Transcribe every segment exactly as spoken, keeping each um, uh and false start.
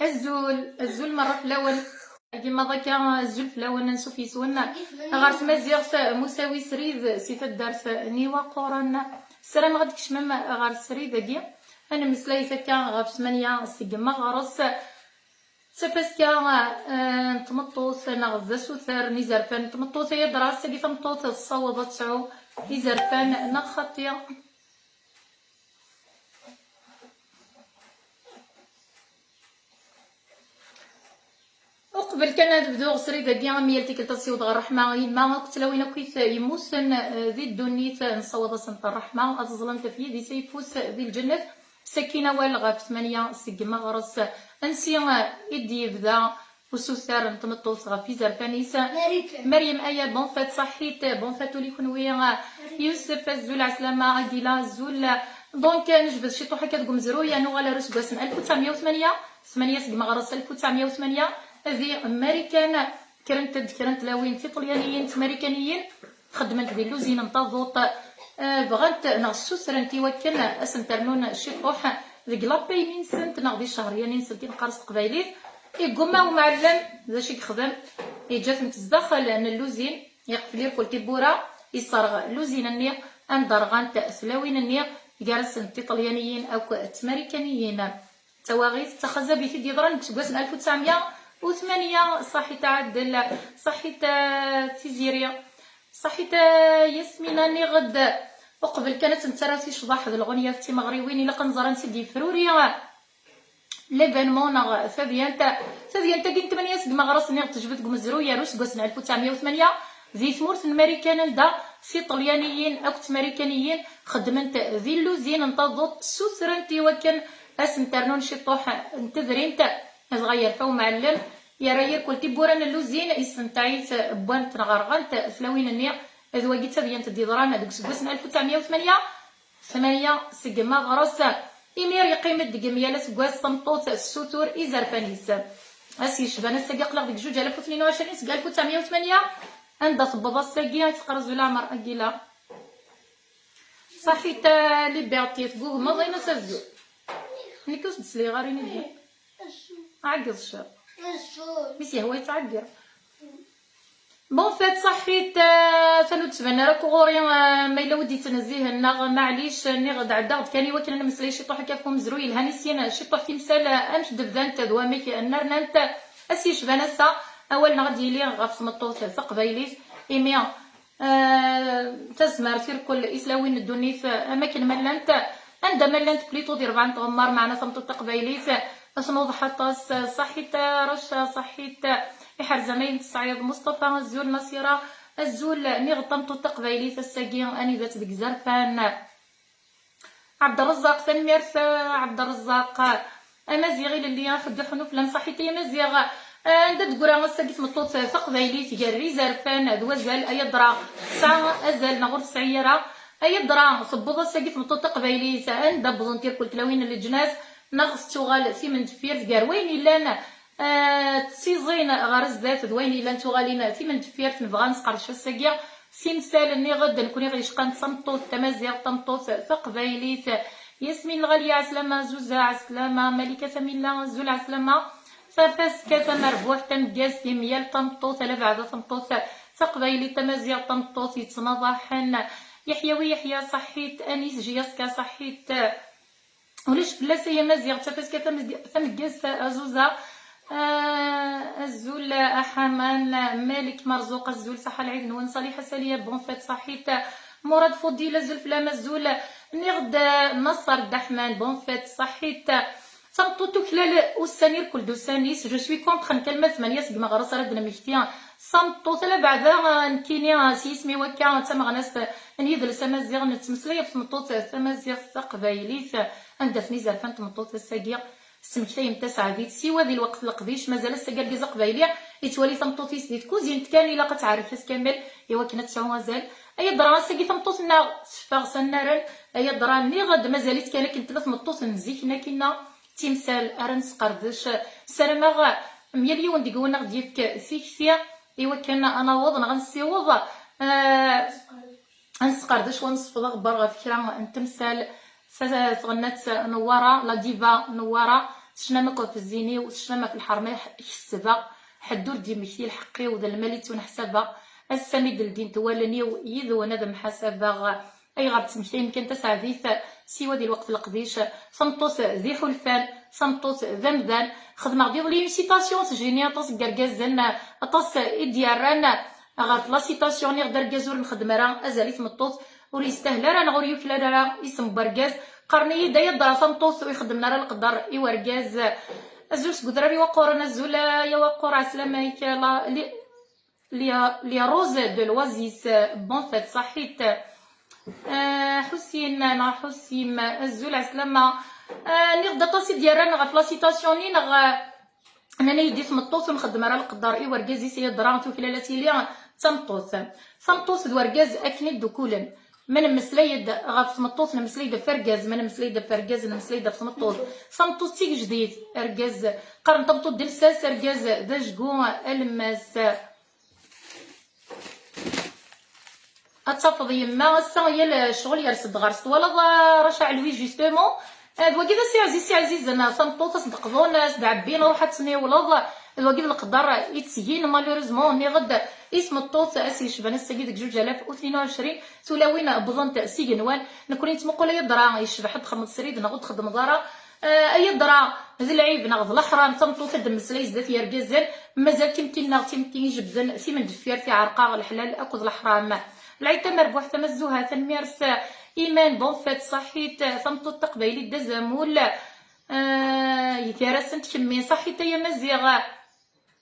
Azul, azul merra fell-awen. Agi maḍ akka, azul fell-awen, ansuf yes-wen. Ɣer tmaziɣt, Musawi Srid, si taddart n Iwaquren. Ssarameɣ ad d-tkecmem ɣer srid-agi. Ad nemmeslay akka ɣef tmanya seg meɣres. D tafaska, eh, n tmeṭṭut, neɣ d asuter n izerfan n tmeṭṭut. Ay adra, ass-agi tameṭṭut tessaweḍ ad tesɛu izerfan neɣ xaṭi. Uqbel kan ad bduɣ srid-agi, am yal tikkelt ad siwḍeɣ ṛṛeḥma i yemma akked tlawin akkit yemmuten, eh, di ddunit, eh, nessawaḍ-asent ṛṛeḥma, ad ẓẓlent ɣef yidis ayeffus di lǧennet. Sakkin awal ɣef tmanya seg meɣres, ansi, eh, i d-yebda usuter n tmeṭṭut ɣef izerfan-is. Marikan. Meryem Aya, bonne fête, ṣaḥit, bonne fête ula i kenwi. Yusef, azul, ɛeslama, Agila, azul. Donc, nejbed ciṭuḥ akka deg umezruy, ad nuɣal ar useggas n alef u tesɛemya u tmanya, tmanya seg meɣres alef u tesɛemya u tmanya, di Marikan, kkrent-d kra n tlawin tiṭelyaniyin d tmarikaniyin, xeddment di lluzin n taḍuṭ, eh, bɣant neɣ ssutrent i wakken ad sent-rnun ciṭuḥ deg lapayni-nsent neɣ di ccehriyanin-nsent i neqqar s teqbaylit. Igumma umɛellem, d acu i yexdem? Yeǧǧa-tent zdaxel n lluzin, iqfel irkul tiwwura, yesserɣ lluzin-nni, anda rɣant tlawin-nni, gar-asent tiṭelyaniyin akk d tmarikaniyin. D tawaɣit d taxazabit i d-yeḍran deg useggas n alef u tesɛemya u tmanya. Ṣaḥit a Ɛadel, ṣaḥit a Tiziri, ṣaḥit a Yasmina, niɣ-d uqbel kan ad tt-nettarra si ccḍeḥ d lɣunyat d timeɣriwin, ilaq ad nẓer ansi d-yefruri l'événement neɣ tadyant. Tadyant-agi n tmanya seg meɣres, niɣ tejbed deg umezruy ar useggas n alef u tesɛemya u tmanya di tmurt n Marikan, anda tiṭelyaniyin akked tmarikaniyin xeddment di lluzin n taḍuṭ, ssutrent i wakken ad sent-rnun ciṭuḥ n tedrimt. Dɣa yerfa umɛellem, yerra irkul tiwwura n lluzin, yessentaɛ-it, wwant neɣ rɣant tlawin-nni. D wagi d tadyant d-yeḍran deg useggas n alef u tesɛemya u tmanya, tmanya seg meɣres. Imir yeqqim-d deg myal aseggas tameṭṭut tessutur izerfan-is. Ass yecban ass-agi aql-aɣ deg juj alaf u tnin u ɛecrin seg alef u tesɛemya u tmanya, anda tewweḍ ass-agi ad teqqerz leɛmer Agila. Ṣaḥit a Liberté, tegugmeḍ, in-as azul. Nekk ur s-d-sliɣ ara, ini-d. Ɛeggeḍ ccer. Mi s-yehwa yettɛeggiḍ. Bonne fête, ṣaḥit, eh, atan ur d-tban ara akk ɣur-i, eh, ma yella wi d-yettnezzihen neɣ maɛlic, eh, nniɣ-d ɛeddaɣ-d kan i wakken ad nemmeslay ciṭuḥ akka ɣef umezruy yelhan i sin, eh, ciṭuḥ timsal, eh, amek d-bdant d wamek, eh, nna rnant, eh, ass yecban ass-a, awal-nneɣ ad d-yili ɣef tmeṭṭut taqbaylit, imi, eh, tazmert irkul i tlawin n ddunit, eh, am akken ma llant, anda ma llant plutôt di rebɛa n tɣemmar, meɛna tameṭṭut taqbaylit, eh, tnuḍeḥ aṭas, eh, ṣaḥit, eh, Raca, ṣaḥit, eh, Iḥerz amayen tesɛiḍ, Mustafa, azul, Nasira, azul, niɣ d tameṭṭut taqbaylit ass-agi, anida-tt deg izerfan. Ɛebderrezzaq, tanemmirt, eh, Ɛebderrezzaq. Amaziɣ ilelli, axedduḥ n ufella, ṣaḥit ay Amaziɣ. Eh, anda d-teggra ass-agi tmeṭṭut taqbaylit gar izerfan d wazal, ay adra tesɛa azal neɣ ur tesɛi ara? Ay adra tewweḍ ass-agi tmeṭṭut taqbaylit anda wwḍent irkul tlawin n leǧnas, neɣ tettuɣal timendeffirt gar wayen yellan, eh, ttiẓin ɣer zdat d wayen yellan tuɣalin timendeffirt? Nebɣa ad nesqerdec ass-agi timsal nniɣ-d nekkni ɣ-yecqan d tameṭṭut tamaziɣt, tameṭṭut taqbaylit. Yasmin Lɣaliya, ɛeslama, Zuza, ɛeslama, Malika Tamila, azul, ɛeslama. Tafaska tamerbuḥt tameggazt i myal tameṭṭut, ala beɛda tameṭṭut taqbaylit, tamaziɣt, tameṭṭut yettnaḍaḥen. Yeḥyawi Yeḥya, ṣaḥit, Anis Jiyaska, ṣaḥit. Ulac fell-as ay Amaziɣ, d tafaska tameg-, tameggazt Azuza. Ah, azul a Ḥaman, Malik Marzuq, azul, ṣaḥa lɛid-nwen, Ṣaliḥa Saliya, bonne fête, ṣaḥit, Murad Fudil, azul fell-am, azul, nniɣ-d Naṣer Ddaḥman, bonne fête, ṣaḥit. Tameṭṭut tuklal ussan irkul d ussan-is, je suis contre, nekk alma d tmanya seg meɣres ara d-nemmekti. Tameṭṭut ala beɛda, nekkini s yisem-iw akka d tameɣnast n yidles amaziɣ, nettmeslay ɣef tmeṭṭut tamaziɣt taqbaylit, anda-ten izerfan n tmeṭṭut ass-agi? Tesmektayem taseɛdit, siwa di lweqt n leqdic, mazal ass-agi argaz aqbayli yettwali tameṭṭut-is di tkuzint kan, ilaq ad tɛerrek ass kamel i wakken ad tesɛu azal. Ay adra ass-agi tameṭṭut-nneɣ teffeɣ s annaren, ay adra nniɣ-d mazal-itt kan akken tella tmeṭṭut n zik-nni akkinna, d timsal ara nesqerdec. Ssarameɣ myal yiwen deg-wen ad ɣ-d-yefk tikti i wakken ad naweḍ neɣ ad nessiweḍ, eh, ad nesqerdec u ad nesfeḍ aɣebbar ɣef kra n temsal. Ta-, tɣennant Newwara, la diva Newwara, Tecnam akk ɣef zzin-iw, tecnam ɣef lḥerma i ksbeɣ. Ḥedd ur d-yemmekti lḥeqq-iw, d lmal i ttwaneḥsabeɣ. Ass-a mi d-ldint wallen-iw, yid-wen ad mḥasabeɣ. Ayɣer d-ttmektayem kan taseɛdit siwa di lweqt n leqdic? Tameṭṭut d iḥulfan, tameṭṭut d amdan. Xedmeɣ-d iḍelli une citation, tejjini aṭas n yergazen, aṭas i d-yerran ɣef la citation, niɣ d argaz ur nxeddem ara azal i tmeṭṭut, ur yestahel ara neɣ ur yuklal ara isem n wergaz. Qqaren-iyi-d ay adra tameṭṭut ur ixeddmen ara leqder i wergaz. Azul seg udrar iwaqquren, azul ay awaqquṛ, ɛeslama-k, la, li, li, li Rose de l'Oasis, bonne fête, ṣaḥit. Ah, Ḥusin, neɣ Ḥusim, azul, ɛeslama. Ah, nniɣ-d aṭas i d-yerran ɣef la citation-nni, neɣ, ah, nnan-iyi-d i tmeṭṭut ur nxeddem ara leqder i wergaz-is, ay adra tuklal ad tili d tameṭṭut. Tameṭṭut d wergaz akken i ddukulen. Ma nemmeslay-d ɣef tmeṭṭut, nemmeslay-d ɣef wergaz, ma nemmeslay-d ɣef wergaz, nemmeslay-d ɣef tmeṭṭut. Tameṭṭut d tigejdit, argaz, qqaren tameṭṭut d lsas, argaz d ajgu alemmas. Ad tafeḍ yemma ass-a yal ccɣel yers-d ɣer-s. Twalaḍ, ah, Racha Ɛelwi, justement, ah, d wagi d asiɛziz, si ɛzizen, ah, tameṭṭut, as-d-qḍun, as-d-ɛebbin, ruḥ ad tniwleḍ. D wagi d leqder i ttgin, malheureusement, nniɣ-d i tmeṭṭut ass yecban ass-agi deg zuǧ alaf u tnin u ɛecrin, tulawin wwḍent s igenwan. Nekkni nettmuqul ay adra yecbeḥ ad txedmeḍ srid neɣ ur txeddmeḍ ara. Ah, ay adra d lɛib neɣ d leḥram, tameṭṭut ad d-temmeslay zdat yergazen, mazal timetti-nneɣ d timetti ijebden, timendeffirt iɛerq-aɣ leḥlal akked leḥram. Lɛid tamerbuḥt tamazzuha, tanemmirt Iman, bonne fête, ṣaḥit, tameṭṭut taqbaylit d azamul, ah, gar-asent kemmi, ṣaḥit ay amaziɣ.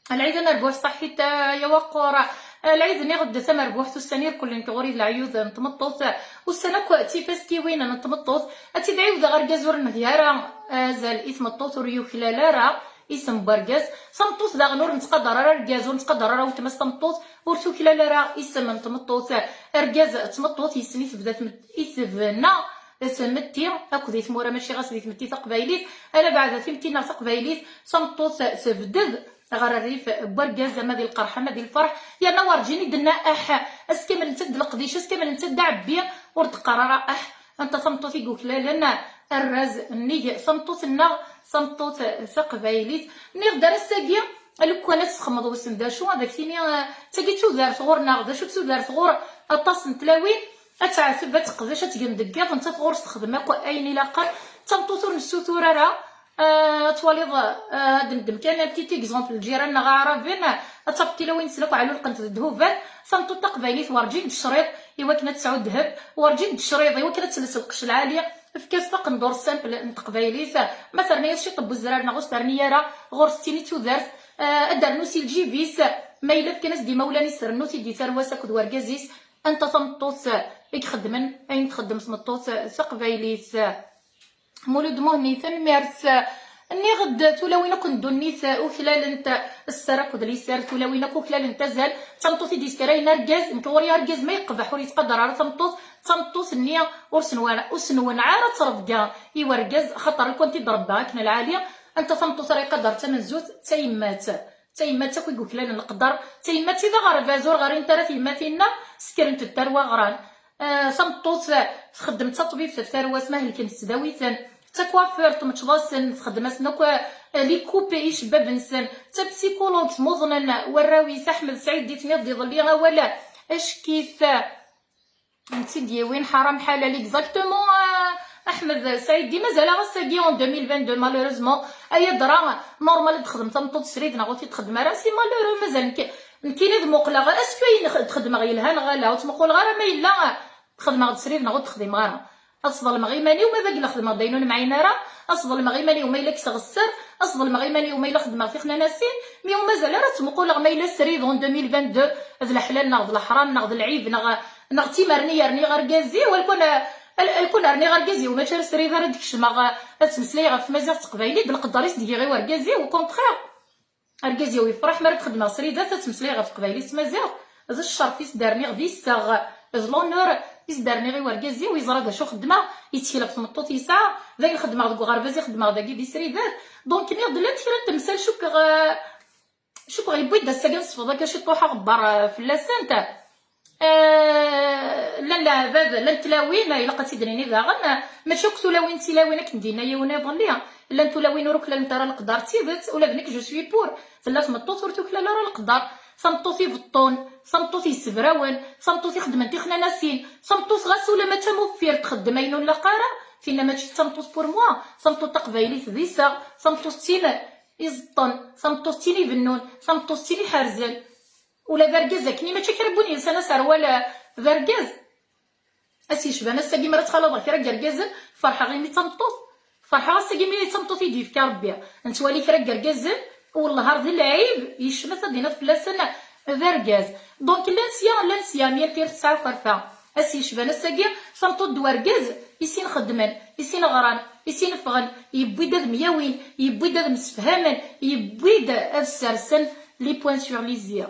Lɛid amerbuḥ, ṣaḥit ay awaqquṛ. Lɛid-nni d tamerbuḥt, ussan irkelli nekk ɣur-i d leɛyud n tmeṭṭut, ussan akk d tifaskiwin n tmeṭṭut. Ad tt-id-ɛiwdeɣ, argaz ur ngi ara azal i tmeṭṭut, ur yuklal ara isem n wergaz. Tameṭṭut daɣen ur nettqadar ara argaz, ur nettqadar ara weltma-s, tameṭṭut ur tuklal ara isem n tmeṭṭut. Argaz d tmeṭṭut, yessen i tebda tmet-, i tebna tmetti akked i tmura, mačči ɣas di tmetti taqbaylit, ala beɛda timetti-nneɣ taqbaylit, tameṭṭut tebded ɣer rrif n wergaz, ama di lqerḥ ama di lferḥ, yerna werǧin i d-tenna aḥ. Ass kamel netta d leqdic, ass kamel netta d aɛebbi, ur d-teqqar ara aḥ. Anta tameṭṭut i yuklalen arraz nnig tameṭṭut-nneɣ, tameṭṭut taqbaylit? Nniɣ-d ar ass-agi, lukan ad tesxemmeḍ wissen d acu, ad ak-tini, eh, d tagi d tudert ɣur-neɣ, d acu d tudert ɣur aṭas n tlawin, ad tɛeteb, ad teqdec, ad tgen deg yiḍ, nettat ɣur-s texdem akk ayen ilaqen. D tameṭṭut ur nessutur ara, eh, ad twaliḍ, eh, ad neddem kan un petit exemple, lǧiran-nneɣ aɛraben, ad tafeḍ tilawin-nsen akk ɛlulqent d ddhubat. Tameṭṭut taqbaylit werǧin d-tecriḍ i wakken ad tesɛu ddheb, werǧin d-tecriḍ i wakken ad tels lqecc lɛali. Efk-as taqendurt simple n teqbaylit, ma terna-yas ciṭ n wezrar neɣ ur s-terni ara, ɣur-s tettini d tudert, eh, ad d-ternu si lǧib-is, ma yella fkan-as-d imawlan-is, trennu-t-id i tarwa-s akked wergaz-is. Anta tameṭṭut i ixeddmen ayen txeddem tmeṭṭut taqbaylit? Mulud Muhni, tanemmirt. Nniɣ-d tulawin akk n ddunit uklalent sser akked liser, tulawin akk uklalent azal. D tameṭṭut i d-yeskarayen argaz, nekk ɣur-i argaz ma yeqbeḥ ur yettqadar ara tameṭṭut, d tameṭṭut-nni ur s-nwa-, ur s-nwenneɛ ara ttrebga i wergaz, axaṭer lukan t-id-rebba akken lɛali. Anta tameṭṭut ara iqadar d tamenzut? D tayemmat. D tayemmat akk i yuklalen leqder, d tayemmat i d aɣerbaz, ur ɣrint ara tyemmatin-nneɣ, skrent-d tarwa ɣran. Ah, tameṭṭut txeddem d taṭbibt ɣef tarwa-s ma helken tesdawi-ten, d takwafurt tmeččeḍ-asen, txeddem-asen akk, ah, les coupes i icebbaben-nsen, d tapsikulogit muḍnen warraw-is. Aḥmed Saɛid, i tniḍ-d iḍelli awal, ackit, ah, n tt-id-yiwin ḥaram ḥalal, exactement, ah, Aḥmed Saɛid, di mazal aɣ ass-agi en deux mille vingt-deux, malheureusement, ay adra, normal ad texdem tameṭṭut srid neɣ ur t-id-texdem ara, c'est malheureux, mazal nekk, nekkini ad muqleɣ, est-ce que ayen x-, d-xedmeɣ yelha neɣ ala, ur ttmuquleɣ ara ma yella, ah, xedmeɣ-d srid neɣ ur t-xdimeɣ ara. Ad sḍelmeɣ iman-iw ma d agella xedmeɣ-d ayen ur nemɛin ara, ad sḍelmeɣ iman-iw ma yella kkseɣ sser, ad sḍelmeɣ iman-iw ma yella xedmeɣ tixnanasin, mi ur mazal ara ttmuquleɣ ma yella srid en deux mille vingt-deux d leḥlal neɣ d leḥram neɣ d lɛib neɣ, neɣ d timerni yerniɣ argaz-iw, alkun, al-, alkun rniɣ argaz-iw mačči ara srid ara d-kecmeɣ, ad ttmeslayeɣ ɣef tmaziɣt d teqbaylit, d leqder i s-d-giɣ i wergaz-iw, au contraire. Argaz-iw yefreḥ mi ara d-xedmeɣ sridat ad ttmeslayeɣ ɣef teqbaylit s tmaziɣt. D ccerf i s-d-rniɣ d iseɣ, d l'honneur i s-d-rniɣ i wergaz-iw, yeẓra d acu xeddmeɣ, yettkel ɣef tmeṭṭut yesɛa, d ayen xeddmeɣ deg uɣerbaz i xeddmeɣ dagi di sridat. Donc, nniɣ-d llant kra n temsal, cukkeɣ, eh, cukkeɣ yewwi-d ass-agi ad nesfeḍ akka ciṭuḥ aɣebbar, eh, fell-asent. Eh, llan leɛbad, llan tlawin, ilaq ad tt-id-nini daɣen, mačči akk tulawin d tilawin akken d-yenna yiwen iḍelli, llan tulawin ur uklalent ara leqder d tidet, ula d nekk je suis pour, tella tmeṭṭut ur tuklal ara leqder, tameṭṭut ibeṭṭun, tameṭṭut yessebrawen, tameṭṭut ixeddmen tixnanasin, tameṭṭut ɣas ulamma d tamuffirt txeddem ayen ur nlaq ara, tinna mačči d tameṭṭut pour moi, tameṭṭut taqbaylit d iseɣ, tameṭṭut d tin iẓeṭṭen, tameṭṭut d tin ibennun, tameṭṭut d tin iḥerzen. Ula d argaz akkenni, mačči kra n win yelsan aserwal, eh, d argaz. Ass yecban ass-agi mi ara ttxalaḍeɣ kra n yergazen, ferḥeɣ imi d tameṭṭut. Ferḥeɣ ass-agi mi d tameṭṭut i d-yefka Rebbi. Nettwali kra n yergazen, wellah ar d lɛib, yecmet ad d-iniḍ fell-asen d argaz. Donc llan sya, llan sya, mi yal tira tesɛa akerfa. Ass yecban ass-agi, tameṭṭut d urgaz, i sin xeddmen, i sin ɣran, i sin ffɣen, yewwi-d ad myawin, yewwi-d ad msefhamen, yewwi-d ad ssersen les points sur les i.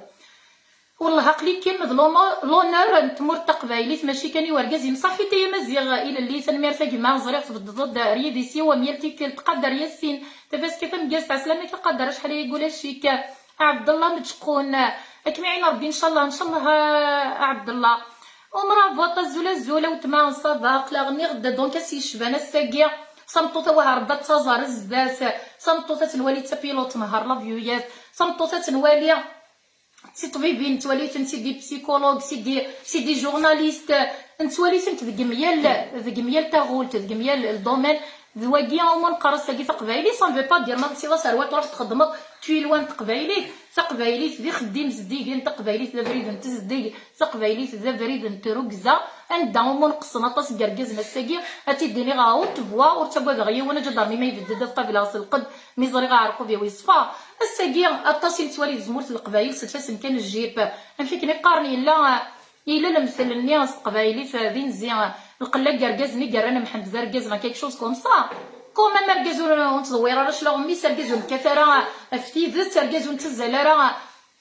Wellah aql-ikem d l'honneur, l'honneur n tmurt taqbaylit, mačči kan i urgaz. Imsaḥit ay amaziɣ ilelli, tanemmirt a gma, ẓriɣ tbeddeḍ-d ar yidis-iw am yal tikkelt. Qader Yasin, tafaska tameggazt, ɛeslama-k a Qader, acḥal aya yegula ccik. Ɛebdellah Meǧqun, ad kem-iɛin Rebbi ncallah, ncallah a Ɛebdellah. Umra Vot, azul azul a wetma, ça va, aql-aɣ nniɣ-d, donc ass yecban ass-agi, tameṭṭut awah Rebbi ad taẓ ar zdat, tameṭṭut ad tt-nwali d tapiluṭ tnehher l'avion-yat, tameṭṭut ad tt-nwali d tiṭbibin, nettwali-tent c'est des psychologues, c'est des, c'est des journalistes, nettwali-tent deg myal, deg myal taɣult, deg myal ldomaine. D wagi umi neqqar ass-agi taqbaylit, ça ne veut pas dire ma telsiḍ aserwal truḥ txeddmeḍ, tu es loin n teqbaylit. Taqbaylit d ixeddim zeddigen, taqbaylit d abrid n tezdeg, taqbaylit d abrid n trugza. Anda umi neqsen aṭas n yergazen ass-agi, ad t-id-iniɣ à haute voix, ur ttagadeɣ yiwen, aǧadarmi ma ibedd-d ad qableɣ s lqedd, mi ẓriɣ aɛerqub-iw yeṣfa. Ass-agi, aṭas i nettwali di tmurt n Leqbayel, self-asen kan jip. Amek akken i qqaren, yella, yella lemtel-nni s teqbaylit, d inzi, lqella n yergazen i yerran Mḥend d argaz, neɣ quelque chose comme ça. Quand même, argaz ur, ur nettḍewwir ara cclaɣem-is, argaz ur nekkat ara ɣef tidet, argaz ur nettazzal ara,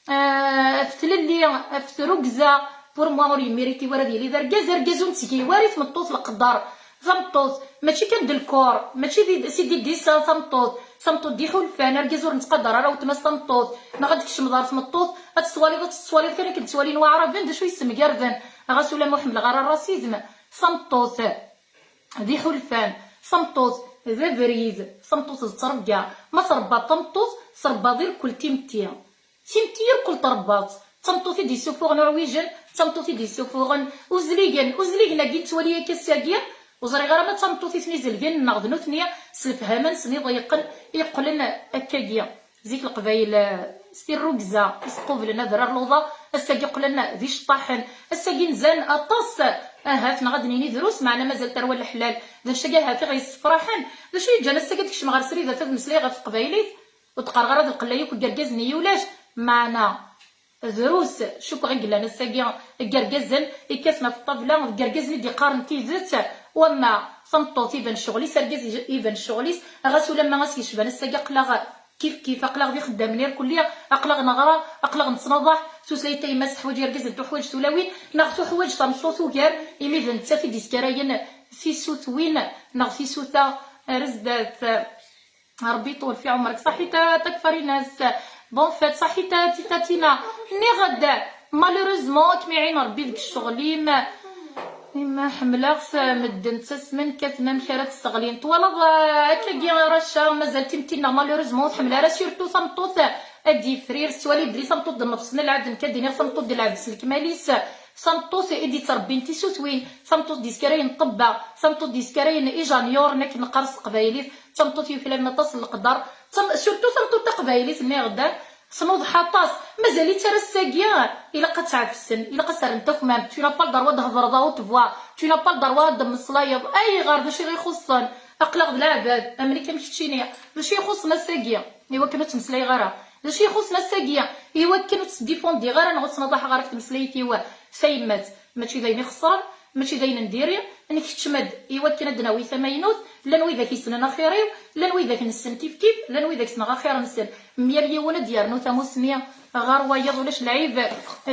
eh, ɣef tlelli, ɣef trugza. Pour moi, ur yemmiriti wara ad yili d argaz, argaz ur nettgi wara i tmeṭṭut leqder. Tameṭṭut, mačči kan d lkor, mačči d, c'est des dessins, tameṭṭut, tameṭṭut d iḥulfan, argaz ur nettqadar ara wetma-s tameṭṭut, neɣ ad d-tkecmeḍ ɣer tmeṭṭut, ad tettwaliḍ, ad tettwaliḍ kan akken ttwalin waɛraben, d acu yessemgarden, ɣas ulamma ur ḥemmleɣ ara racisme, tameṭṭut d iḥulfan, tameṭṭut d abrid, tameṭṭut d ttrebga, ma trebbaḍ tameṭṭut, trebbaḍ irkul timetti. Timetti irkul trebbaḍ, d tameṭṭut i d-yessufuɣen uɛwijen, d tameṭṭut i d-yessufuɣen uzligen, uzligen-agi nettwali akka ass-agi, ur ẓriɣ ara ma d tameṭṭut i ten-izelgen neɣ d nutni s lefhama-nsen iḍeyqen i yeqqlen akkagi. Zik Leqbayel, eh, s tirrugza i squblen adrar luḍa, ass-agi qqlen d iceṭṭaḥen, ass-agi nzan aṭas, ahat neɣ ad d-nini drus, meɛna mazal tarwa n leḥlal, d acu-agi ahat i ɣ-yessefraḥen, d acu yeǧǧan ass-agi ad kecmeɣ ɣer srid ad mmeslayeɣ ɣef teqbaylit, ur d-qqareɣ ara d lqella yakk n yergazen i ulac, meɛna drus, cukkeɣ i yellan ass-agi n yergazen ikkaten ɣef ṭṭabla, d yergazen i d-iqqaren tidet, wamma tameṭṭut iban ccɣel-is, argaz iban ccɣel-is, ɣas ulamma ass yecban ass-agi aql-aɣ kif kif, aql-aɣ d ixeddamen irkelli, aql-aɣ neɣra, aql-aɣ nettnaḍaḥ, tutlayt tayemmat teḥwaǧ irgazen, tuḥwaǧ tulawin, neɣ tuḥwaǧ tameṭṭut ugar, imi d nettat i d-iskarayen tisutwin neɣ tisuta ar zdat. Rebbi iṭul fi ɛumrek. Saḥit a Takfarinas. Bonne fête. Saḥit a Titatina. Nniɣ-d, malheureusement, ad kem-iɛin Rebbi deg ccɣel-im. Ima ḥemmleɣ-t, medden ttasmen, kkaten amek ara tt-sseɣlin. Twalaḍ, eh, akkagi Raca, mazal timetti-nneɣ, malheureusement, ur tḥemmel ara, surtout tameṭṭut, eh, ad d-yefrir, tettwali belli tameṭṭut d nnefs n lɛebd, nekk ad d-iniɣ tameṭṭut d lɛebd s lekmal-is. Tameṭṭut i d-ittrebbin tisutwin, tameṭṭut d-yeskarayen ṭṭebba, tameṭṭut d-yeskarayen ijaniyuren akken neqqar s teqbaylit, d tameṭṭut yuklalen aṭas n leqder, tam-, surtout tameṭṭut taqbaylit nniɣ-d, tnuḍeḥ aṭas, mazal-itt ar ass-agi, ilaq ad tɛefsen, ilaq ad s-rren takmamt, tu n'as pas le droit ad d-thedreḍ à haute voix, tu n'as pas le droit ad d-temmeslayeḍ, ayɣer, d acu i ɣ-ixuṣṣen, aql-aɣ d leɛbad, am nekk am keččini, d acu i ixuṣṣen ass-agi? Iwakken ur ttmeslayeɣ ara. D acu ixuṣṣen ass-agi? Iwakken ur ttdifundiɣ ara neɣ ur ttnaḍaḥeɣ ara ɣef tmeslayt-iw tayemmat. Mačči d ayen ixeṣren, mačči d ayen n diri. Nkeččem-d iwakken ad d-nawi tamaynut. Llan widak yessnen axir-iw, llan widak nessen kifkif, llan widak ssneɣ axir-nsen. Myal yiwen ad d-yernu tamusni ɣer wayeḍ, ulac lɛib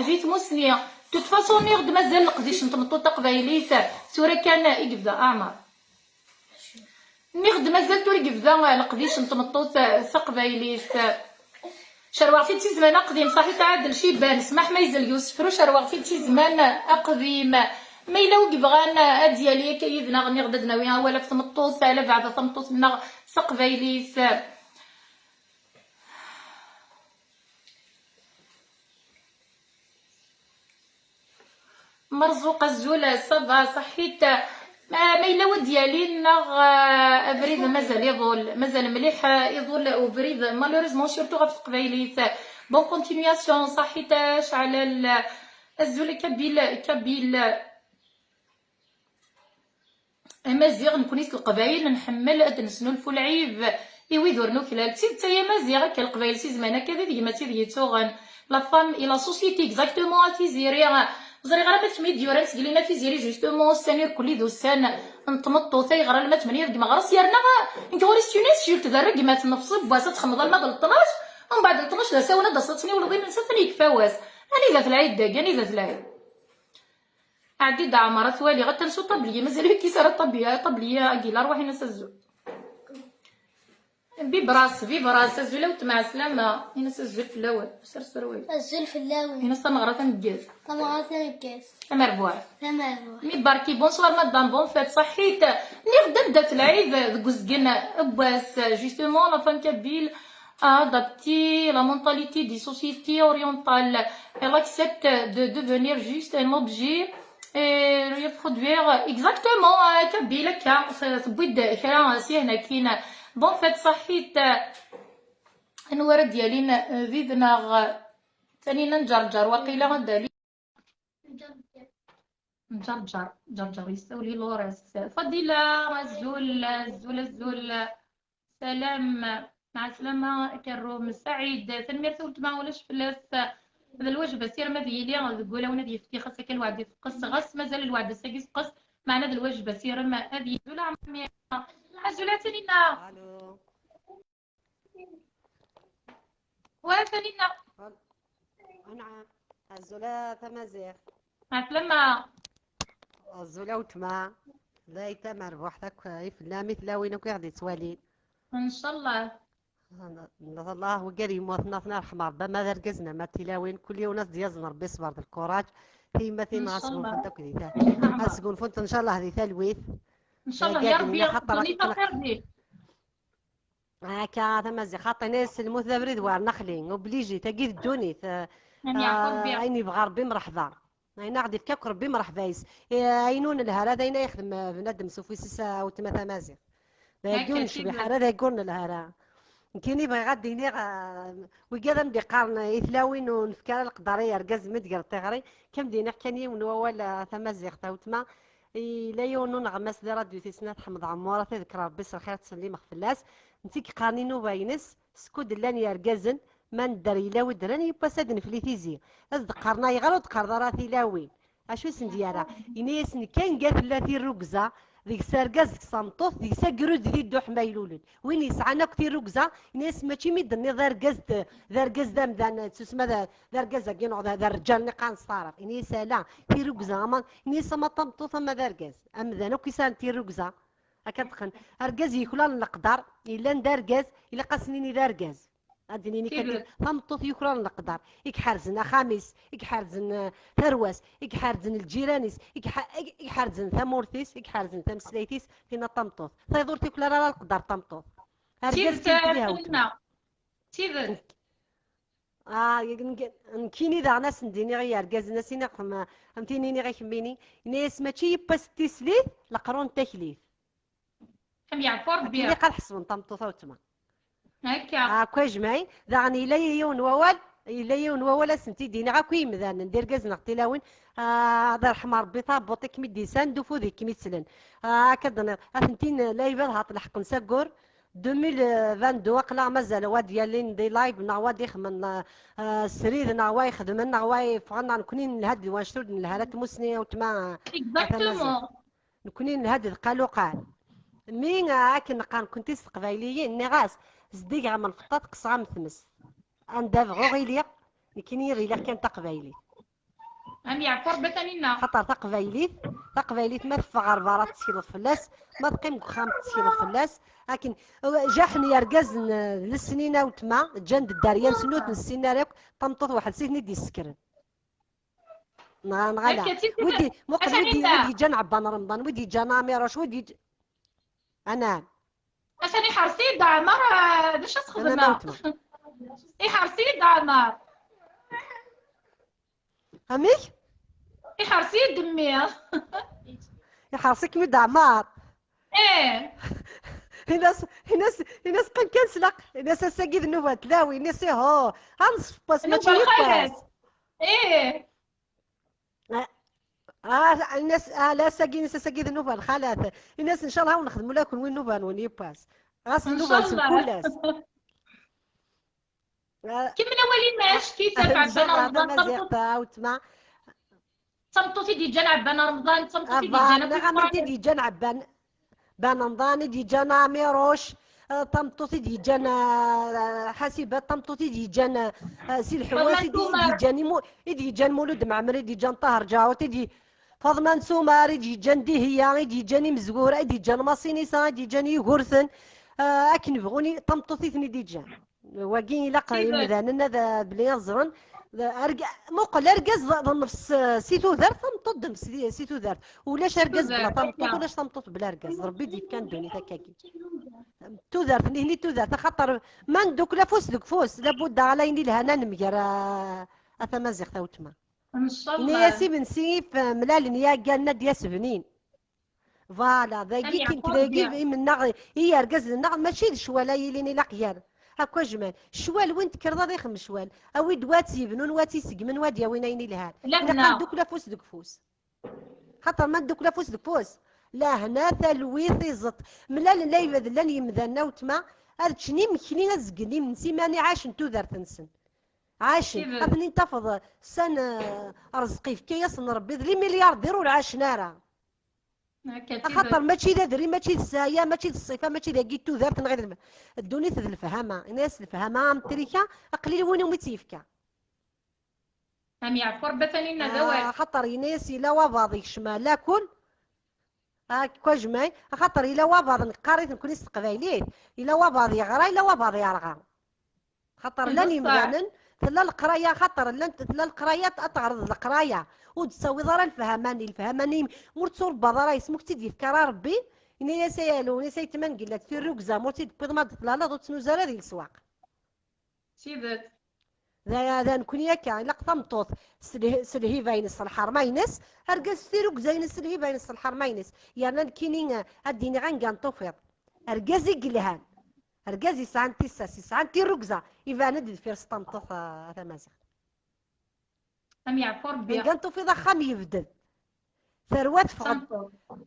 di tmusni. De toute façon, nniɣ-d mazal leqdic n tmeṭṭut taqbaylit. Tura kan i yebda Aɛmar. Nniɣ-d mazal tura yebda leqdic n tmeṭṭut taqbaylit. Cerweɣ-t-id si zzman aqdim, ṣaḥit a Ɛadel Ciban, smaḥ ma yezleg usefru, cerweɣ-t-id si zzman aqdim. Ma yella wi yebɣan ad d-yali akka yid-neɣ, nniɣ-d ad d-nawi awal ɣef tmeṭṭut, ala beɛda tameṭṭut-nneɣ taqbaylit. Merzuq, azul, ça va, ṣaḥit. Ma, ma yella wa d-yalin neɣ, ah, abrid mazal iḍul, mazal mliḥ, ah, iḍul ubrid, malheureusement, surtout ɣef teqbaylit. Bonne continuation, ṣaḥit, ah, ceɛlal, azul, Kabyle, Kabyle. Amaziɣ, nekni s Leqbayel nḥemmel ad d-nesnulfu lɛib i wid ur nuklal. D tidet ay Amaziɣ, akka Leqbayel si zman akka d gma-tt ideg yettuɣen. La femme et la société, exactement, a Tiziri. Ẓriɣ ara ma d kemm i d-yuran seg Lina Tiziri, justement, ussan irkelli d ussan n tmeṭṭut, ayɣer alma tmenya deg meɣres, yerna nekk ɣur-i c'est une insulte, d rregmat n nnefṣ n wass, ad txemmeḍ alma d leṭnac, umbeɛd leṭnac d asawen ad d-taseḍ ad tniwleḍ imensi, atan yekfa wass. Anida-t lɛid dagi, anida-t lɛid? Ɛeddi-d a Ɛmer, ad twaliɣ, ad tersu ṭabliya, mazal ur yekkis ara ṭabliya, ṭabliya agi, la rwaḥ in-as azul. Bibras, Bibras, azul a weltma, ɛeslama, in-as azul fell-awen, sers tura waya. Azul fell-awen. In-as tameɣra tameggazt. Tameɣra tameggazt. Tamerbuḥt. Tamerbuḥt. Mi barki, bonsoir madame, bonne fête, ṣaḥit. Nniɣ-d anda-t lɛid deg uzgen n wass, justement, la femme kabyle a adapté la mentalité des sociétés orientales. Elle accepte de devenir juste un objet et reproduire exactement, euh, kabyle akka. Tewwi-d kra syin akkin. Bonne fête, ṣaḥit. Anwa ara d-yalin, euh, did-neɣ? Tanina n Ǧerǧer, waqila ad d-ali. Ǧerǧer, Ǧerǧer yessawel i Lores. Fadila, azul, azul, azul. Salam, mɛaslama, Karum, Saɛid, tanemmirt a weltma, ulac fell-as. D lwajeb asirem ad yili deg wulawen ad yefti, xas akka lweɛd iteqqes, ɣas mazal lweɛd ass-agi iteqqes, meɛna d lwajeb asirem ad yili. Azul a ɛemmi, azul a Tanina. Wa Tanina. Anɛam. Azul a Tamaziɣt. Ɛeslama. Azul a weltma. Lay tamerbuḥt akk i fell-am, i tlawin akk i ɣ-d-ittwalin. Ncallah. Allah, wigad yemmuten, ad ten-irḥem Rebbi, ama d argazen ama d tilawin, kul yiwen ad s-d-yazen Rebbi ṣṣber d lkuraǧ. Tiyemmatin ɣas sgunfunt akk di ta-, ad sgunfunt ncallah di talwit. Ncallah ya Rebbi, xaṭer ddunit akken axir din. Akka, Tamaziɣt, xaṭi, yenna-yas lmut d abrid war nexli, obligé, tagi d ddunit, eh, ayen yebɣa Rebbi mreḥba. Ayen aɣ-d-ifka akk Rebbi mreḥba yes. Eh, ayen ur nelha ara d ayen ay yexdem, eh, bnadem s ufus-is, eh, a weltma Tamaziɣt. D ayagi ur necbiḥ ara, d ayagi ur nelha ara. Nekkini bɣiɣ ad d-iniɣ, eh, wigad am d-iqqaren, eh, i tlawin ur nefki ara leqder i yergazen mi d-greḍ tiɣri, kem d-iniɣ kan yiwen wawal, eh, a Tamaziɣt, a weltma, Yella yiwen n uneɣmas di radyu tis snat, Ḥmed Ɛemmur, ad t-iḍker Rebbi s lxir, ttsellimeɣ fell-as, netta i yeqqaren i nnuba-ines, skud llan yergazen, ma nedder yella wi ddren, yiwwas ad nefli tizi. Ad s-d-qqaren ayɣer ur d-qqareḍ ara tilawin? Acu i sen-d-yerra? Ini-asen kan nga tella tirrugza deg-s argaz, deg-s tameṭṭut, deg-s agrud di dduḥ ma ylulen. Win yesɛan akk tirrugza, ini-as mačči mi d-tenniḍ d argaz d, d argaz d amdan, tsusma d, d argaz-agi neɣ d, d rrǧal-nni qqaren s taɛrabt. Ini-as ala, tirrugza, ama, ini-as ama d tameṭṭut ama d argaz. Amdan akk yesɛan tirrugza. Akka d-qqen. Argaz yuklalen leqder, yellan d argaz, ilaq ad s-nini d argaz. Ad d-nini kan tameṭṭut yuklalen leqder, i iḥerzen axxam-is, i iḥerzen, eh, tarwa-s, i iḥerzen lǧiran-is, i iḥa-, i iḥerzen tamurt-is, i iḥerzen tameslayt-is, tinna d tameṭṭut. Tayeḍ ur tuklal ara leqder tameṭṭut. Argaz tidet, kan eh, tili hawt. Tidet. Ah, yeg-, neg-, nekkini daɣen ad sen-d-iniɣ i yergazen, ad s-iniɣ am, am tin iniɣ i kemmini, ini-as mačči yiwwas n tislit, leqrun n taklit. Am yeɛfu Rebbi. Akken ilaq ad ḥesben tameṭṭut a weltma. Akka. Akk ajmaɛin, daɣen yella yiwen wawal, yella yiwen wawal ad sen-t-id-iniɣ akk i yimdanen, d irgazen neɣ d tilawin, ah, ad irḥem Rebbi tabuṭ i kem-id-isan, d ufud i kem-ittlen. Ah, akka d-nniɣ, ad tent-in la ibad haṭ leḥqen s aggur, deux mille vingt-deux, aql-aɣ mazal wa d-yalin di live neɣ wa d-ixemmen, ah, srid neɣ wa ixedmen neɣ wa yeffɣen, neɣ nekkni nelha-d d wanect ur d-nelha ara tmusni a weltma, ah, a Tamaziɣt. Exactement. Nekkni nelha-d d qaluqal. Mi, ah, akken neqqar nekkenti s teqbayliyin, nniɣ-as, zeddigeɣ am lfeṭṭa, teqqseɣ am tmes. Anda bɣuɣ iliɣ, nekkini ad iliɣ kan taqbaylit. Am yeɛfu Rebbi a Taninna. Xaṭer taqbaylit, taqbaylit ma teffeɣ ɣer berra tettekleḍ fell-as, ma teqqim deg uxxam tettekleḍ fell-as. Akken jaḥen yergazen, eh, d lesnin a weltma, ǧǧan-d dderya-nsen ur ten-ssinen ara akk, tameṭṭut weḥd-s i ten-id-yessekren. Neɣ neɣ ala. Wid muqel wid yeǧǧan Ɛebban Remḍan, wid yeǧǧan Amiruc, wid yeǧ... Anɛam. Atan iḥres-iyi-d Ɛmer, eh, d acu ad xedmeɣ? Iḥres-iyi-d Ɛmer. Amek? Iḥres-iyi-d mmi. Iḥres-ikem-id Ɛmer. Eh. Ini-as, ini-as, ini-as qqim kan s laq. Ini-as ass-agi d nnuba n tlawin. Ini-as iho. Ad nṣeffes mačči yiwwas. Eh. Ah, ah, ini-as, ah, la, ass-agi, ini-as ass-agi d nnuba n lxalat. Ini-as ncallah ad wen-nexdem ula kunwi nnuba-nwen yiwwas. Ɣas nnuba-nsen kul ass. Kemmel awal-im, ack-it a Ɛebban Remḍan. Tamaziɣt a weltma. Tameṭṭut i d-yeǧǧan Ɛebban Remḍan, tameṭṭut i d-yeǧǧan akk Ismaɛil. I d-yeǧǧan Ɛebban Remḍan, i d-yeǧǧan Ɛmiruc, eh, tameṭṭut i d-yeǧǧan, eh, Ḥasiba, tameṭṭut i d-yeǧǧan, eh, Si Lḥewwas, i d-yeǧǧan Mulud Mɛemmri, i d-yeǧǧan Ṭaher Ǧaɛut, i d Faḍma n Sumar, i d-yeǧǧan Dihiya, i d-yeǧǧan Imezwura, i d-yeǧǧan Masinisa, i d-yeǧǧan Yugurten, eh, akken bɣun, tameṭṭut i ten-id-yeǧǧan. Wagi ilaq imdanen ad, belli ad ẓren. Muqel, argaz d, d nnefs, eh, si tudert, tameṭṭut d nnefs si, si tudert. Ulac argaz bla tameṭṭut, ulac tameṭṭut bla argaz. D Rebbi i d-yefkan ddunit akkagi. Tudert, nihni tudert, axaṭer ma ndukkel afus deg ufus, labudda ala ayen ilhan ad nemger a, a tamaziɣt a weltma. Ini-as imensi if mlalen yagan ad d-yas bnin. Voilà, dagi kink dagi imennaɣ i yergazen-nneɣ, mačči d ccwal ay ilin ilaq gar akk ajmal. Ccwal win tekkreḍ ad ixem ccwal. Awi-d wa tt-yebnun, wa tt-iseggmen, wa d-yawin ayen ilhan. Ilaq ad ndukkel afus deg ufus. Xaṭer ma ndukkel afus deg ufus, lehna, talwit, iẓeṭ. Mlalen la ibad llan yemdanen a weltma, ad ččen imekli, ad zgen imensi, mani ɛacen tudert-nsen. Ɛacen. Ad ten-in-tafeḍ ssan, eh, rrezq yefka-yasen Rebbi, d limilyardir ur ɛacen ara. Axaṭer mačči d adrim, mačči d ssaya, mačči d ṣṣifa, mačči d agi tudert neɣ d ddunit d lefhama. Ini-as lefhama am trika, aqlil win umi tt-yefka. Am yeɛfu Rebbi a Taninna d awal. Axaṭer ini-as yella wabaḍ yekcem lakul. Akk ajmay, axaṭer yella wabaḍ neqqar-it nekkni s teqbaylit, yella wabaḍ yeɣra, yella wabaḍ yerɣa. Xaṭer llan imdanen, tella leqraya, xaṭer llant, tella leqraya, ad teɣreḍ d leqraya. Ur d-tessawiḍ ara lefhama-nni, lefhama-nni ur d-turebbaḍ ara, yesmu ur k-tt-id-yefka ara Rebbi, ini-as ay alu, ini-as ay tmangillat, tirrugza, ma ur tt-id-tewwiḍ ma d-tlaleḍ, ur tt-nuzi ara di leswaq. Tidet. D, d nekkni akka, ilaq tameṭṭut s leh-, s lhiba-ines, s lḥerma-ines, argaz s tirrugza-ines, s lhiba-ines, s lḥerma-ines. Yerna nekkini, eh, ad d-iniɣ anga n tufiḍ. Argaz i yelhan. Argaz yesɛan tissas, yesɛan tirrugza, iban-d deffir-s tameṭṭut, eh, a tamaziɣt. Am yeɛfu Rebbi. Anda n tufiḍ axxam yebded. Tarwa teffeɣ-d.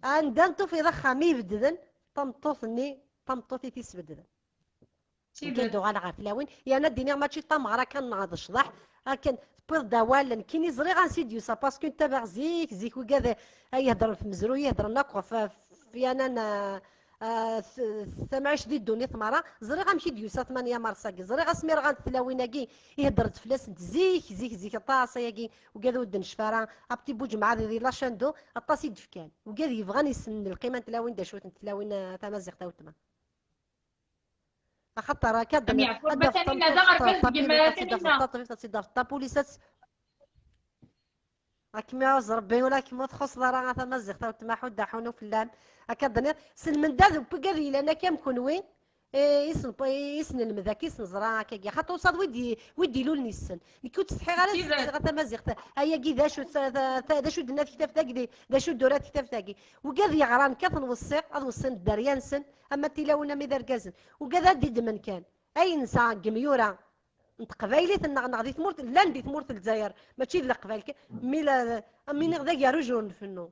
Anda n tufiḍ axxam ibedden, tameṭṭut-nni, tameṭṭut i t-isbedden. Nekk ad d-uɣaleɣ ɣer tlawin, yerna ad d-iniɣ mačči d tameɣra kan neɣ d ccḍeḥ, akken tewwiḍ-d awal, nekkini ẓriɣ ansi d-yusa, parce que ntabaɣ zik, zik wigad ay iheddren f mezruy, iheddren akk ɣef, ɣef yanan, ah, ah, t-, tamɛict di ddunit merra, ẓriɣ amek i d-yusa tmanya mars-agi, ẓriɣ asmi rɣant tlawin-agi, ihedder-d fell-asent zik, zik, zik aṭas ayagi, wigad ur d-necfa ara, apti buǧemɛa di, di lacando, aṭas i d-fkan, wigad yebɣan yessnen lqima n tlawin, d acu-tent tlawin, ah, tamaziɣt a weltma. Axaṭer akka d-nniɣ, ad d-tafeḍ tameṭṭut, ad tt-id-tafeḍ taṭbibt, ad tt-id-tafeḍ tapulis, ad tt-, ad kem-iɛuzz Rebbi, ula kem ur txuṣṣeḍ ara a tamaziɣt, a weltma Ḥudda, ḥunu fell-am. Akka d-nniɣ, s lmendad n wigad yellan akka am kenwi, eh, i s-, i s-nelmed akka, i s-neẓra akkagi. Xaṭer usaḍ wi d-, wi d-ilulen yessen. Nekk ur ttsetḥiɣ ara ad sseqsiɣ a tamaziɣt, ayagi d acu, ta-, ta-, ta-, d acu d-tenna tektabt-agi, d acu d-tura tektabt-agi. Wigad yeɣran kan, ad weṣṣiɣ, ad weṣṣin dderya-nsen, ama d tilawin, ama d argazen. Wigad ad d-ddmen kan. Ayen nesɛa deg yimyura n teqbaylit-nneɣ, neɣ di tmurt, llan di tmurt n Lezzayer, mačči d leqbayel kan, mi la, am iniɣ d agerruj ur nfennu.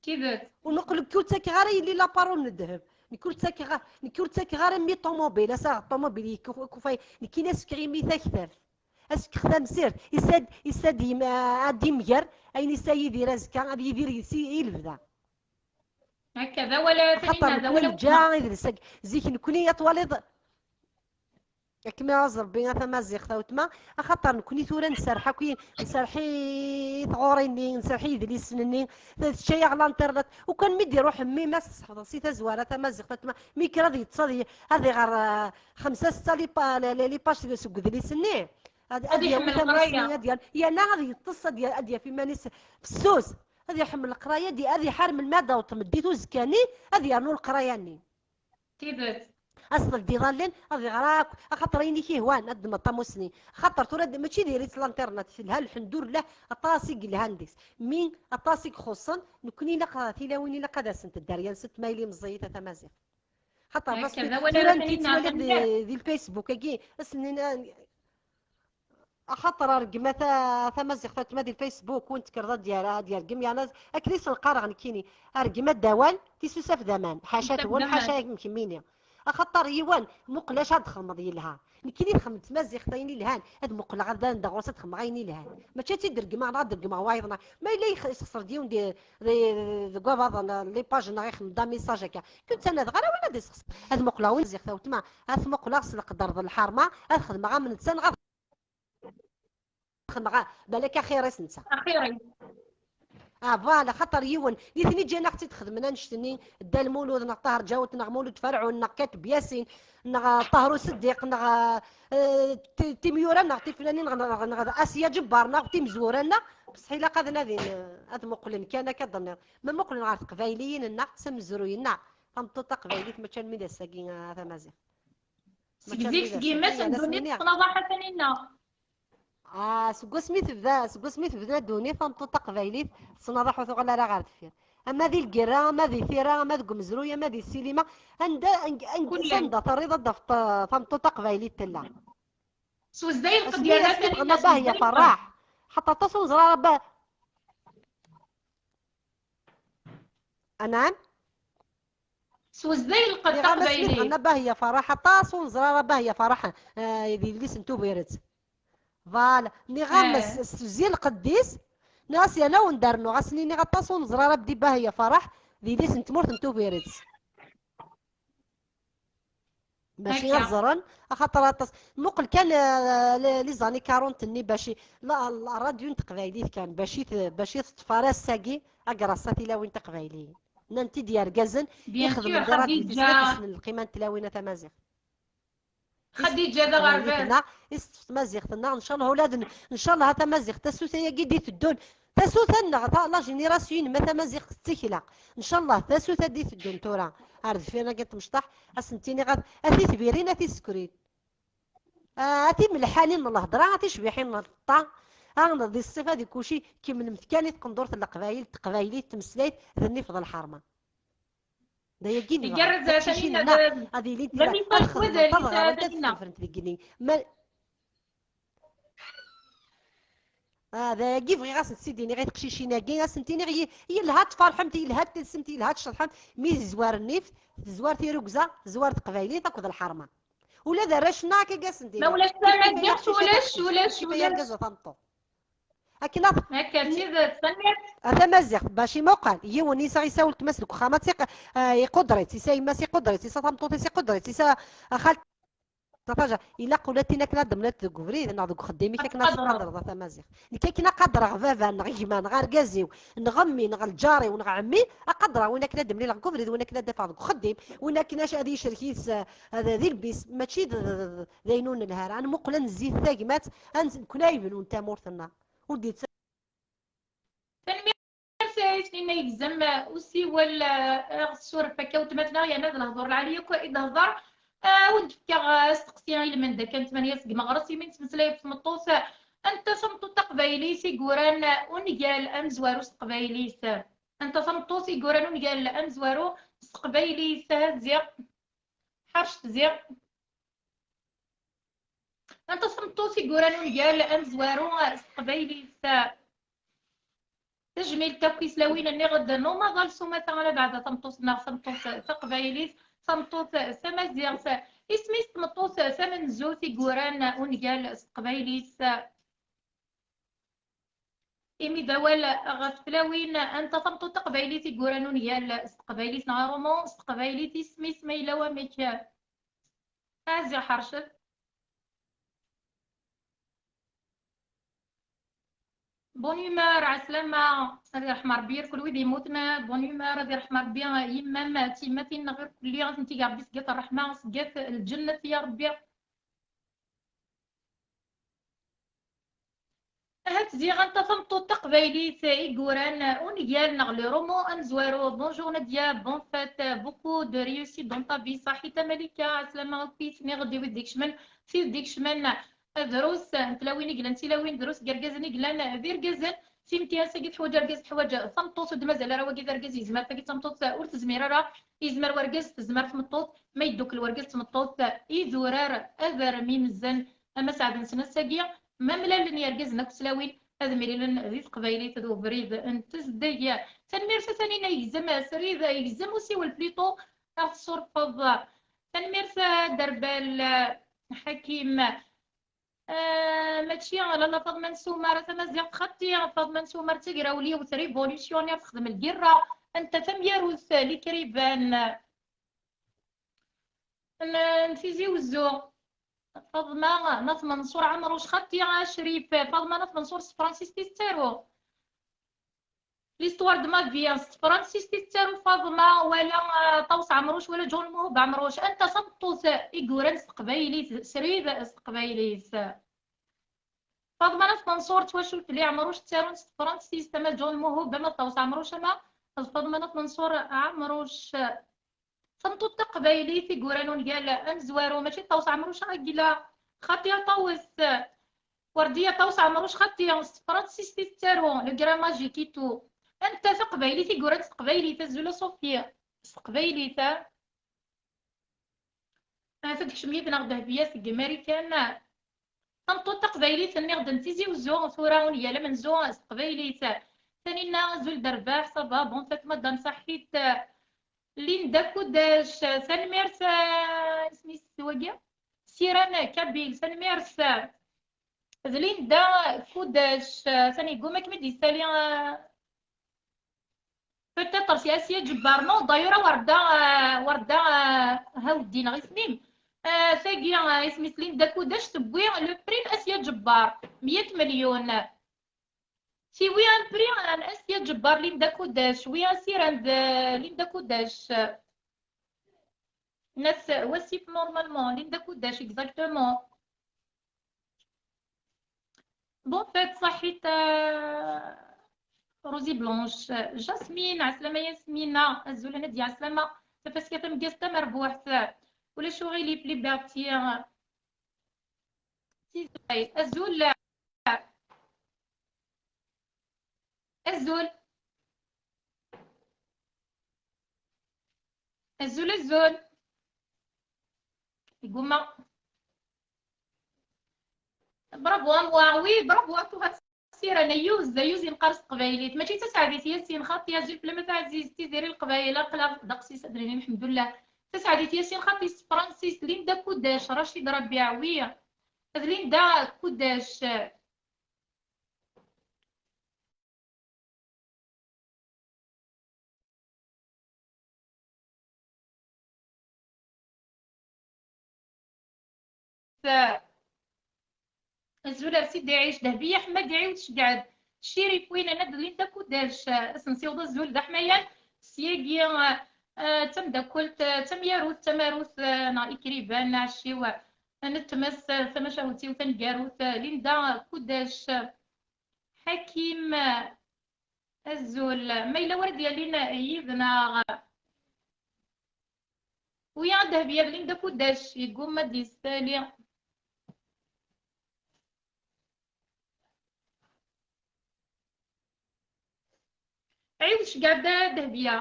Tidet. Ur neqqel, nekk ur ttakeɣ ara yelli la parole n ddheb. Nekk ur ttakeɣ, nekk ur ttakeɣ ara mmi ṭumubil, ass-a ṭumubil yekufay, nekk ini as-fkeɣ imi taktabt. As-fkeɣ tamsirt, isad, isad yim-, ad d-imger ayen yessa Yidir azekka, ad Yidir yis-, i lebda. Akka d awal ara Taninna, d awal. Neǧǧa idles-agi. Zik nekkni ad twaliḍ. Kem iɛuz Rebbi a tamaziɣt a wetma, axaṭer nekni tura nserreḥ akk i, nserreḥ i tɣuri-nni, nserreḥ i yidlisen-nni, tečča-yaɣ l'internet. Ukan mi d-iruḥ mmi-m ad s-tseḥfḍeḍ si tazwara tamaziɣt a wetma, mi kra ad yeṭṭes ad y-, ad iɣer, eh, xemsa, setta lipa-, li-, li-, lipac seg, seg udlis-nni. Ad, ad ad yawi iḥemmel tamussni, qraya. Ad yer-, yerna ad yeṭṭes, ad yer-, ad yaf iman-is fessus. Ad iḥemmel qraya, ad i-, ad iḥar melmi ad d-taweḍ tmeddit uzekka-nni, ad yernu leqraya-nni. Tidet. Ad s-teldiḍ allen, ad iɣer akk, axaṭer ayen i k-ihwan, ad d-tmeḍ tamussni. Axaṭer tura d-, mačči diri-tt l'internet, telha, lḥemdullah, aṭas i yelhan deg-s. Mi aṭas i ixuṣṣen, nekkni ilaq, tilawin ilaq ad asent-dderyansent ma yili meẓẓiyit a tamaziɣt. Xaṭer bas Akka, d awal tura ara nekk tini-, ttwaliɣ di, di lfacebook-agi, ass-nni, axaṭer rregma ta-, tamaziɣt a wetma di lfacebook, win tekkreḍ ad d-yerr-, ad d-yergem, yerna akken i sen-qqareɣ nekkini, rregma d awal, tisusaf d aman, ḥaca-twen, ḥaca-kem kemmini. Axaṭer yiwen, muqel acu ad txedmeḍ yelha. Nekkini txeddem tmaziɣt ayen ilhan, ad muqleɣ ad anda ɣur-s ad xedmeɣ ayen ilhan. Mačči ad tt-id-regmeɣ neɣ ad regmeɣ wayeḍ neɣ, ma yella yexsef-d yiwen di, di, deg wabaḍ n les pages neɣ ixdem-d amessage akka. Kunta ad ɣer awal ad isexsef. Ad muqleɣ win ziɣ tawtma, ad t-muqleɣ s leqder d lḥerma, ad xedmeɣ am netta neɣ ad xedmeɣ a-, balak axir-is netta. Axir-is. Ah, voilà, xaṭer yiwen, nitni ǧǧan-aɣ-tt-id xedmen annect-nni, Dda Lmulud, neɣ Ṭaher Ǧawet, neɣ Mulud Ferɛun, neɣ Kateb Yasin, neɣ, ah, Ṭaher Useddiq, neɣ, ah, eh, ti-, timyura, neɣ tifnanin, neɣ, neɣ, neɣ Asiya Ǧebbar, neɣ timezwura, neɣ, bṣeḥ ilaq ad nadin, eh, ad muqlen kan akka d-nniḍ. Ma muqlen ɣer teqbayliyin-nneɣ, s amezruy-nneɣ, tameṭṭut taqbaylit, mačči almi d ass-agi, ah, tamaziɣt. Seg zik, seg yemma-s n ddunit, tettnaḍaḥ a Taninna. Ah, seg wasmi tebda, seg wasmi tebda ddunit, tameṭṭut taqbaylit tettnaḍaḥ ur tuɣal ara ɣer deffir. Ama di lgirra, ama di tira, ama deg umezruy, ama di ssinima, anda, anga, anga, anda terriḍ ad d-tafeḍ ta-, tameṭṭut taqbaylit tella. S uzday lqedd yerna Taninna, s uzday lqedd. Bahya Ferraḥ. Xaṭer aṭas ur neẓra ara ba-, Anɛam? S uzday lqedd taqbaylit. Nniɣ-am asmi tɣenna Bahya Ferraḥ, aṭas ur neẓra ara Bahya Ferraḥ, eh, d yelli-s n Tubiret. Voilà. Nniɣ-am s, s uzday lqedd-is, nniɣ-as yerna wen-d-rnuɣ, ass-nni nniɣ aṭas ur neẓra ara Bdi Bahya Ferraḥ d yelli-s n tmurt n Tubiret. Mačči ad ẓren, axaṭer aṭas. Muqel kan, eh, les, les années quarante-nni bac i, la, la, rradyu n teqbaylit kan, bac i t-, bac i teṭṭef ara ass-agi, agrassa tilawin tiqbayliyin. Nnan-t-id yergazen, ixedmen di rradyu tis-, ad ssnen lqima n tlawin a tamaziɣt. Xadiǧa d aɣerbaz. Teqbaylit-nneɣ, i s-teṭṭef tmaziɣt-nneɣ, ncallah ula d n-, ncallah a tamaziɣt, tasut ayagi d-iteddun, tasut-nneɣ, ta-, la génération-inem a tamaziɣt tettekla. Ncallah, tasut ad d-iteddun tura, ar deffir-agi n tmecṭaḥ, ad sen-tiniɣ ad, ad t-itbirin, ad t-isekrin. Ah, a timelḥanin n lhedra, a ticbiḥin n lfeṭṭa, ah, di ṣṣifa di kulci, kemmlemt kan i tqendurt n leqbayel, teqbaylit, tmeslayt, d nnif d lḥerma. D ayagi i nebɣa. Igerrez, a Taninna, tiqcicin-nneɣ ad ilint d, d amiṭṭal ad xedment, ad ɣrent, ad ssufrent deg igenni. Ma, ah, d ayagi bɣiɣ ad sent-id-iniɣ i teqcicin-agi, ad sent-iniɣ yi-, yelha ad tferḥemt, yelha ad telsemt, yelha ad tceḍḥemt, mi tezwar nnif, tezwar tirugza, tezwar teqbaylit akked lḥerma. Ula d arrac-nneɣ akka i asen-d-iniɣ. Ma ulac tamaziɣt, ulac, ulac, ulac. Argaz a tameṭṭut. Akken ad akka d tidet, tanemmirt. A tamaziɣt, bac imuqal, yiwen yesɛa yesɛa weltma-s deg uxxam, ad tt-iq-, ah, iquder-itt, yesɛa yemma-s iquder-itt, yesɛa tameṭṭut-is iquder-itt, yesɛa xalt-, xaṭaǧa, ilaq ula d tin akken ad d-temliḍ deg ubrid neɣ deg uxeddim-ik akken ad teqadreḍ a tamaziɣt. Nekk akken ad qadreɣ baba neɣ gma neɣ argaz-iw neɣ mmi neɣ lǧar-iw neɣ ɛemmi, ad qadreɣ win akken ad d-mlileɣ deg ubrid, win akken ad d-afeɣ deg uxeddim, win akken ad, ad yecrek yid-s, ah, d, di lbis, mačči d, d, d, d ayen ur nelhi ara. Ad nmuqel, ad nezzi tagmat, ad nz-, nekkni ay ibnun tamurt-nneɣ. Ur d-yettas. Tanemmirt, eh, Taninna, yegzem, eh, usiwel, eh, aɣ-ssuref akka weltma-tneɣ, yerna d lehdur lɛali akk i d-tehder. Eh, ad wen-d-fkeɣ, eh, asteqsi ilmend kan tmanya seg meɣres, imi nettmeslay ɣef tmeṭṭut, eh, anta tameṭṭut taqbaylit i yuran, eh, ungal amezwaru s teqbaylit? Anta tameṭṭut i yuran ungal amezwaru s teqbaylit? Eh, ziɣ. Ḥercet ziɣ. Anta tameṭṭut i yuran ungal amezwaru s teqbaylit? Tajmilt akk i tlawin-nni ɣedden umaḍal s umata ala beɛda tameṭṭut neɣ tameṭṭut taqbaylit, tameṭṭut tamaziɣt. Isem-is tmeṭṭut tamenzut i yuran ungal s teqbaylit? Imi d awal ɣef tlawin, anta tameṭṭut taqbaylit i yuran ungal s teqbaylit neɣ aṛumu s teqbaylit? Isem-is ma yella wamek? A ziɣ ḥercet. Bonne humeur, ɛeslama, ad iṛḥem Ṛebbi irkul wid yemmuten. Bonne humeur, ad iṛḥem Ṛebbi yemma-m, d tiyemmatin-nneɣ irkelli, ad tent-ig Ṛebbi seg at ṛṛeḥma, seg at lǧennet, ya Ṛebbi. Ahat ziɣ anta tameṭṭut taqbaylit i yuran ungal neɣ le roman amezwaru. Bonjour Nadia, bonne fête, beaucoup de réussite dans ta vie. Ṣaḥit a Malika, ɛeslama akkit, niɣ-d i wid d-ikecmen, tid d-ikecmen drus n tlawin i yellan d tilawin, drus n yergazen i yellan d irgazen. Timetti ass-agi teḥwaǧ argaz, teḥwaǧ tameṭṭut, ur d-mazal ara wagi d argaz yezmer, tagi d tameṭṭut ur tezmir ara, yezmer wergaz, tezmer tmeṭṭut, ma yeddukel wergaz d tmeṭṭut, idurar ad arem imezzen ama sɛed-nsen ass-agi, ma mlalen yergazen akk tlawin, ad mlilen di teqbaylit d ubrid n tezdeg. Tanemmirt a Tanina, yegzem srid, yegzem usiwel plutôt, ad ɣ-tessurfeḍ. Tanemmirt a Derbal Ḥakim. Ah, mačči lalla Faḍma n Sumar a tamaziɣt, xaṭi, Faḍma n Sumar d tagrawliwt, révolutionnaire, texdem lgirra, anta tamyarut, l'écrivaine n, n Tizi Wezzu. Faḍma n At Menṣur Ɛemruc, xaṭi, a Crif, Faḍma n At Menṣur s tefransist i tettaru. L'histoire de ma vie, s tefransist i tettaru Faḍma, wala, ah, Ṭawes Ɛemruc, wala John Muhub Ɛemruc. Anta tameṭṭut i yuran s teqbaylit, srid s teqbaylit? Faḍma n At Menṣur, twacult li Ɛemruc ttarun s tefransist, ama John Muhub, ama Ṭawes Ɛemruc, ama d Faḍma n At Menṣur Ɛemruc. Tameṭṭut taqbaylit i yuran ungal amezwaru, mačči d Ṭawes Ɛemruc, a Gila. Xaṭi a Ṭawes. Werdiya Ṭawes Ɛemruc, xaṭi, s tefransist i tettaru, le grand magique et tout. Anta taqbaylit i yuran s teqbaylit? Azul a Sophie. S teqbaylit, a? Ahat ad tekcem yid-neɣ Dehbiya seg Marikan. Tameṭṭut taqbaylit, nniɣ-d, n Tizi Wezzu, tura ungal amenzu s teqbaylit. Taninna, azul d rrbeḥ, ça va, bonne fête, madame, ṣaḥit. Linda Kudac, tanemmirt, eh, isem-is wagi? Siran Kabil, tanemmirt. D Linda Kudac, eh, tani yegguma ad kem-id-yessali, eh, peut-être si Asiya Ǧebbar. Non, d'ailleurs, Werda, eh, Werda, eh, Hawdi, neɣ isem-im. Eh, tagi, eh, isem-is Linda Kudac, tewwi le prix n Asiya Ǧebbar, meyya melyun. Tiwi un prix n Asiya Ǧebbar, Linda Kudac, wi asiran d, eh, Linda Kudac. Nas Wasif, normalement, Linda Kudac, exactement. Bonne fête, ṣaḥit, euh, Rosie Blanche. Jasmine, ɛeslama Yasmina, azul a Nadia, ɛeslama. Tafaska tameggazt tamerbuḥt. Ulac uɣilif, Liberty. Azul. Azul. Azul, azul. Igumma. Bravo a moi, oui, bravo a toi. Siran, ayyuz, ayyuz i neqqar s teqbaylit. Mačči d Taseɛdit Yasin, xaṭi, azul fell-am a taɛzizt, Tiziri Leqbayel, aql-aɣ ddeqs-is, ad d-nini lḥemdullah. Taseɛdit Yasin, xaṭi, s tefransist, Linda Kudac, Racid Rabiɛ, oui. D Linda Kudac. Azul ar Sidi Ɛic, Dehbiya Ḥmed Ɛiwed Cegɛed, Cirif Winan, ad d-lint akk udac, ad sen-siweḍ azul d aḥmayan. Syagi, eh, d tamdakkelt, eh, d tamyarut, d tamarut, eh, neɣ ikriban, aɛecciw, eh, n tmes, eh, tamacahut-iw taneggarut, eh, Linda Kudac, eh, Ḥakim, eh, azul. Ma yella wara d-yalin yid-neɣ. Wiyaḍ Dehbiya d Linda Kudac, yeggumma ad d-yessali. Ɛiwed Cegɛed a Dehbiya.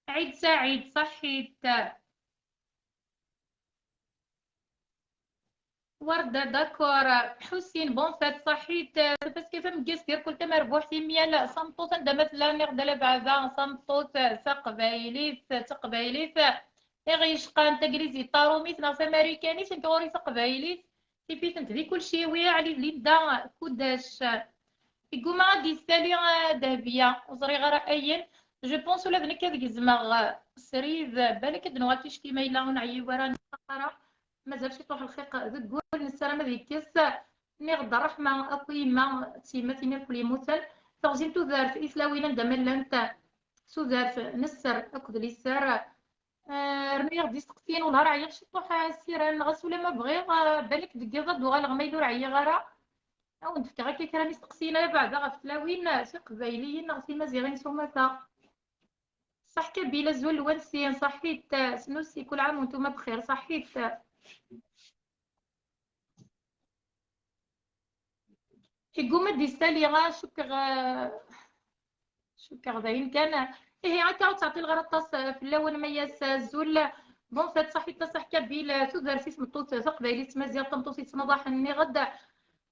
Ɛid Saɛid, ṣaḥit. Warda, d'accord. Ḥusin, bonne fête, ṣaḥit. Tafaska tameggazt, irkul tamerbuḥt, i myal tameṭṭut anda ma tella, niɣ d ala beɛda, tameṭṭut taqbaylit, taqbaylit. Iɣ yecqan taglizit, tarumit neɣ tamarikanit, nekk ɣur-i taqbaylit, tif-itent di kulci. Wi Ɛli d Linda Kudac. Yegguma ad d-yessali, eh, Dehbiya, ur ẓriɣ ara ayen. Je pense ula d nekk ad gezmeɣ, eh, srid, eh, balak ad d-nuɣal ticki ma yella ur nɛeyyu ara, ara. Mazal ciṭuḥ lxiq deg wul, nessaram ad yekkes. Nniɣ-d ṛṛeḥma akk i yemma d tyemmatin akk yemmuten. Teɣzi n tudert i tlawin anda ma llant, tudert n sser akked liser. Eh, rnu-yaɣ-d isteqsiyen, wellah ar ɛyiɣ ciṭuḥ, eh, Siran, ɣas ula ma bɣiɣ, eh, balak deg yiḍ ad d-uɣaleɣ ma yella ur ɛyiɣ ara. Ad wen-d-fkeɣ akka kra n isteqsiyen ara beɛda ɣef tlawin, eh, tiqbayliyin neɣ timaziɣin s umata. Ṣaḥ Kabila, azul lwansi, ṣaḥit, eh, Snusi, kul ɛam wantum bxir, ṣaḥit. Yegguma ad d-isali, ah, cukkeɣ, ah, cukkeɣ d ayen kan. Ihi akka ur ttɛeṭṭileɣ ara aṭas, ah, fell-awen, ma yas, ah, azul. Bon, fête, ṣaḥit a Saḥ Kabil, ah, tudert i tmeṭṭut taqbaylit, tmaziɣt, tameṭṭut yettnaḍaḥen, nniɣ-d.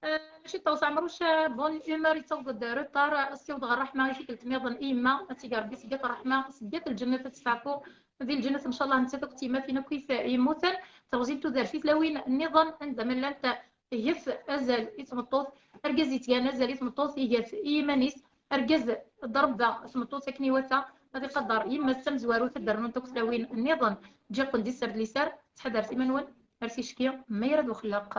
Ah, mačči d Ṭawes Ɛemruc, ah, bonne humeur, yettaweḍ-d retard, ah, as-iweḍ ɣer ṛṛeḥma i tikkelt nniḍen i yemma, ad tt-ig Ṛebbi seg at ṛṛeḥma, seg at lǧennet ad testeɛfu, di lǧennet, ncallah, nettat akked tyemmatin akkit yemmuten. Teɣzi n tudert i tlawin nniḍen anda ma llant, iget azal i tmeṭṭut, argaz yettgan azal i tmeṭṭut, igat i yiman-is, argaz d Ṛebba tmeṭṭut akken iwata, ad iqader yemma-s d tamezwarut, ad d-rnunt akk tlawin nniḍen. Ǧǧiɣ-ken di sser d liser, ttḥadaret iman-nwen, ar ticki, ma yerra d uxellaq.